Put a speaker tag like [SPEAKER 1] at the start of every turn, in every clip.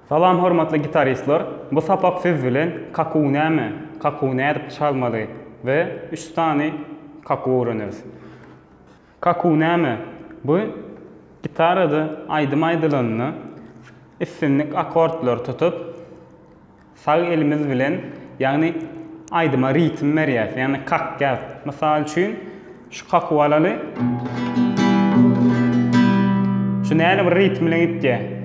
[SPEAKER 1] Salam hormatly gitaristler! Bu sapak siz bilen kakuw näme, kakuw nädip çalmaly we üç sany kakuw öwreneris. Kakuw näme? Bu gitarada aýdym aýdylanda islendik akordlary tutup, Sag elimiz bilen, ýagny aýdyma ritm berýäs, ýagny kakýas. Mysal üçin, şu kakuwy alaly. Şu näle bir ritm bilen gitýär.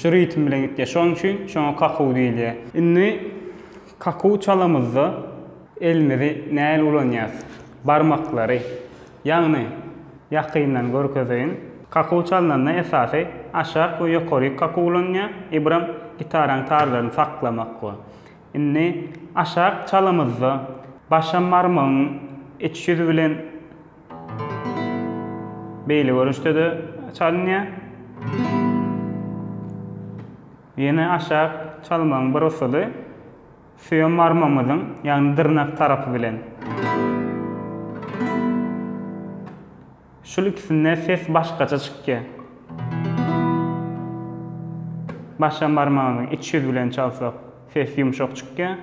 [SPEAKER 1] Şu ritm bilen gitýär. Şonuň üçin şoňa kakuw diýilýär. Indi kakuw çalamyzda elimizi nähili ulanýas? Barmaklary. Ýagny, ýakyndan görkezeýin. Kakuw çalnanda esasy aşak we ýokaryk kakuw ulanylýar, ibram gitaraň tarlaryny saklamak we. Indi aşak çalamyzda başam barmagyň iç ýüzi bilen beýle görnüşde-de çalynýar. Ýene aşak çalmagyň bir usuly Süýem barmagymyzyň, ýagny dyrnak tarapy bilen. Şul ikisinde ses başgaça çykýar. Başam barmagymyzyň iç ýüzi bilen çalsak, ses ýumşak çykýar.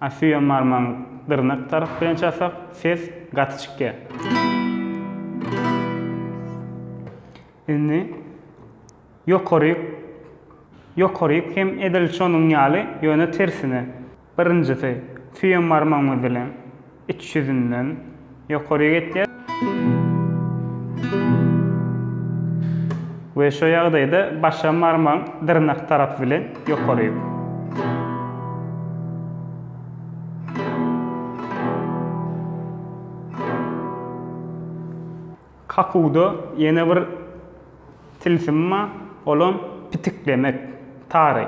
[SPEAKER 1] A süýem barmagyň dyrnak tarapy bilen çalsak, ses gaty çykýar. Indi Ýokaryk, ýokaryk hem edil şonuň ýaly, ýöne tersine. Birinjisi, süýem barmagymyz bilen iç ýüzünden ýokaryk etýär. We şo ýagdaýda başam barmagyň dyrnak tarapy bilen ýokaryk. Kakuwda ýene bir tilsim bar, olam pitiklemek, tary.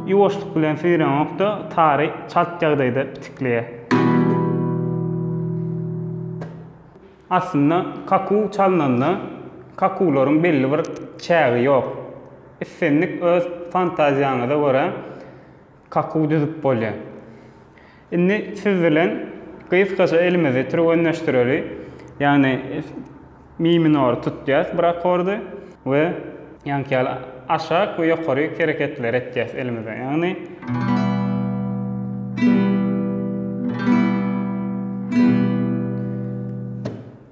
[SPEAKER 1] Ýuwaşlyk bilen süýreňokda tary çalt ýagdaýda pitikleýär. Aslynda kakuw çalnanda kakuwlaryň belli bir çägi ýok. Islendik öz fantaziýaňyza görä Kakuw düzüp bolýar. Indi siz bilen gysgaça elimizi türgenleşdireli. Ýagny mi minory tutýas bir akordy we ýaňky ýaly aşak we ýokary hereketleri etýäs elimize. Ýagny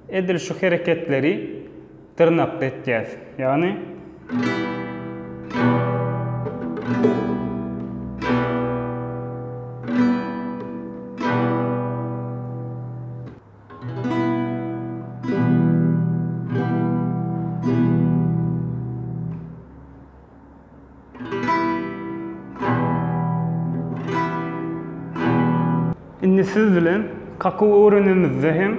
[SPEAKER 1] edil şu hereketleri dyrnakda etýäs. Ýagny Indi siz bilen kakuw öwrenenimizde hem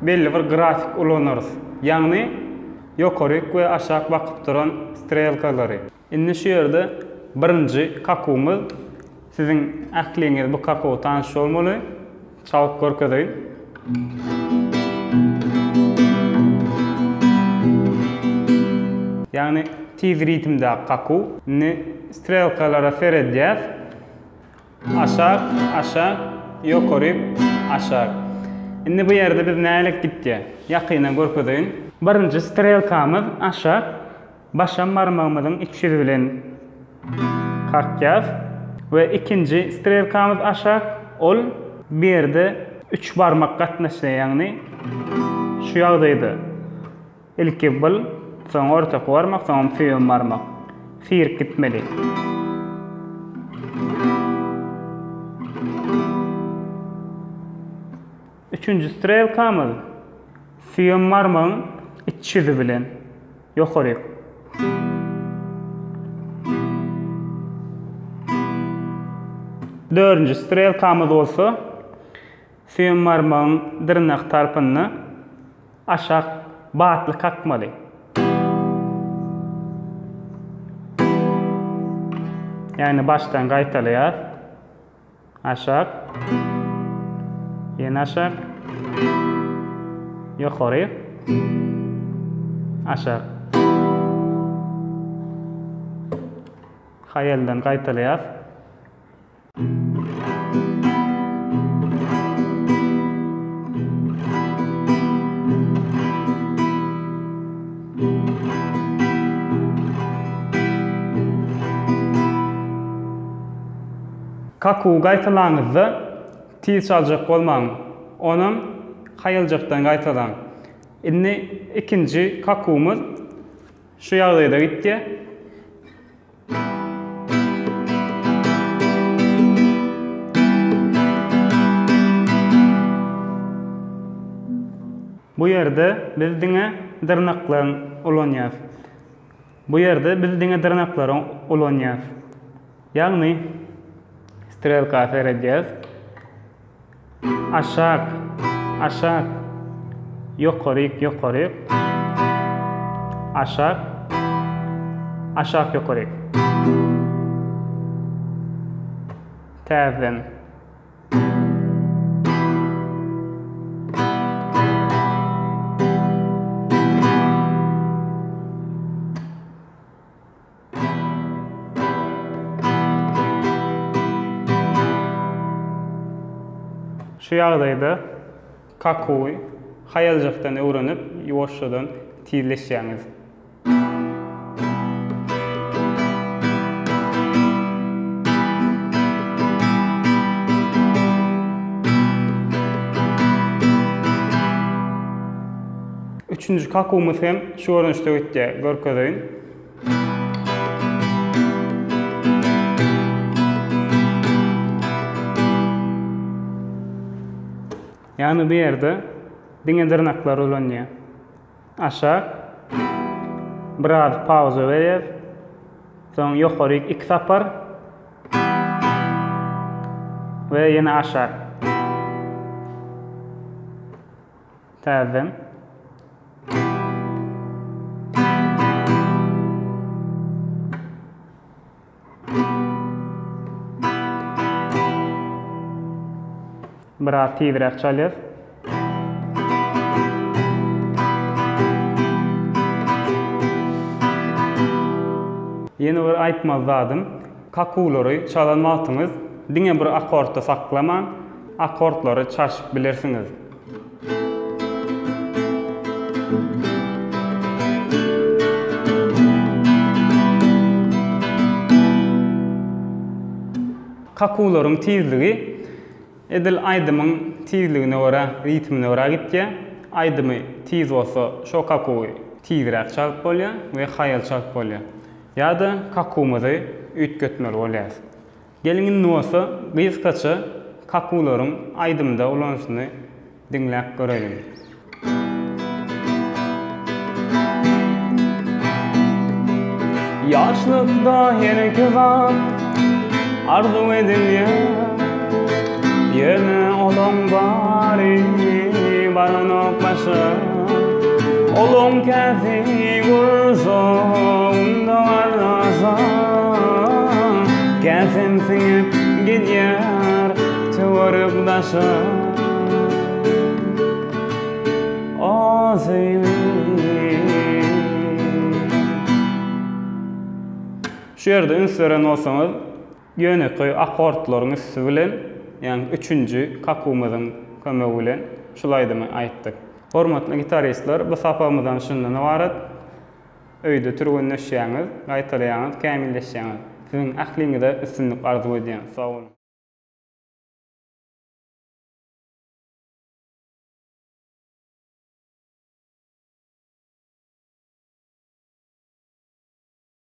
[SPEAKER 1] belli bir grafik ulanarys. Ýagny ýokaryk we aşak bakyp duran strelkalary. Indi şu ýerde birinji kakuwymyz, siziň ähliňiz bu kakuwa tanyş bolmaly. Çalyp görkezeýin. Ýagny tiz ritmdäki kakuw. Indi strelkalara seredýäs. Aşak, aşak, ýokaryk, aşak. Indi bu ýerde biz nälik gitýär? Ýakyndan görkezeýin. Birinji strelkamyz aşak, başam barmagymyzyň iç ýüzi bilen kakýas we ikinji strelkamyz aşak, ol bu ýerde üç barmak gatnaşýar, ýagny şu ýagdaýda. Ilki byl, soň ortaky barmak, soňam süýem barmak. Syryp gitmeli. Üçünji strelkamyz süýem barmagyň iç ýüzi bilen ýokaryk. Dördünji strelkamyz bolsa süýem barmagyň dyrnak tarpynda Aşak batly kakmaly. Ýagny başdan gaýtalaýas. Aşak. Ýene aşak. Ýokary. Aşak. Haýaldan gaýtalaýas. Kakuwy gaýtalaňyzda tiz çaljak bolmaň. Onam haýaljakdan gaýtalaň. Indi ikinji kakuwymyz şu ýagdaýda gitýär. Bu ýerde biz diňe dyrnaklaryň ulanýas. Bu ýerde biz diňe dyrnaklary ulanýas. Ýagny strelka seredýäs. Aşak, aşak, ýokaryk, ýokaryk, aşak, aşak, ýokaryk. Täzeden. Şu ýagdaýda kakuwy haýaljakdan öwrenip, ýuwaşjadan tizleşýäňiz. Üçünji kakuwymyz hem şu görnüşde gitýär. Görkezeýin. Ýagny bu ýerde diňe dyrnaklar ulanýar. Aşak biraz pauza berýär. Soň ýokaryk iki sapar we ýene aşak. Täzeden. Biraz tizräk çalýas. Ýene bir aýtmaly zadym, kakuwlary çalan wagtyňyz diňe bir akkordda saklaman, akkordlary çalşyp bilersiňiz. Kakuwlaryň tizligi edil aýdymyň tizligine görä, ritmine görä gitýär. Aýdymy tiz bolsa, şo kakuwy tizräk çalyp bolýar we haýal çalyp bolýar. Ýa-da kakuwymyzy üýtgetmeli bolýarys. Geliň indi bolsa gysgaça kakuwlaryň aýdymda ulanyşyny diňläp göreliň. Ýaşlykda herki zat arzuw edilýär, Ýöne olaň bary baranok başa. Olaň käsi gursagynda galsa, Käsem siňip gidýär töwerek-daşa. O söýgi. Şu ýerde üns beren bolsaňyz, Ýönekeý akkordlaryň üsti bilen, ýagny üçünji kakuwymyzyň kömegi bilen şul aýdymy aýtdyk. Hormatly gitaristler, bu sapagymyzam şundan ybarat. Öýde türgenleşýäňiz, gaýtalaýaňyz, kämilleşýäňiz. Siziň ähliňize üstünlik arzuw edýän. Sag boluň!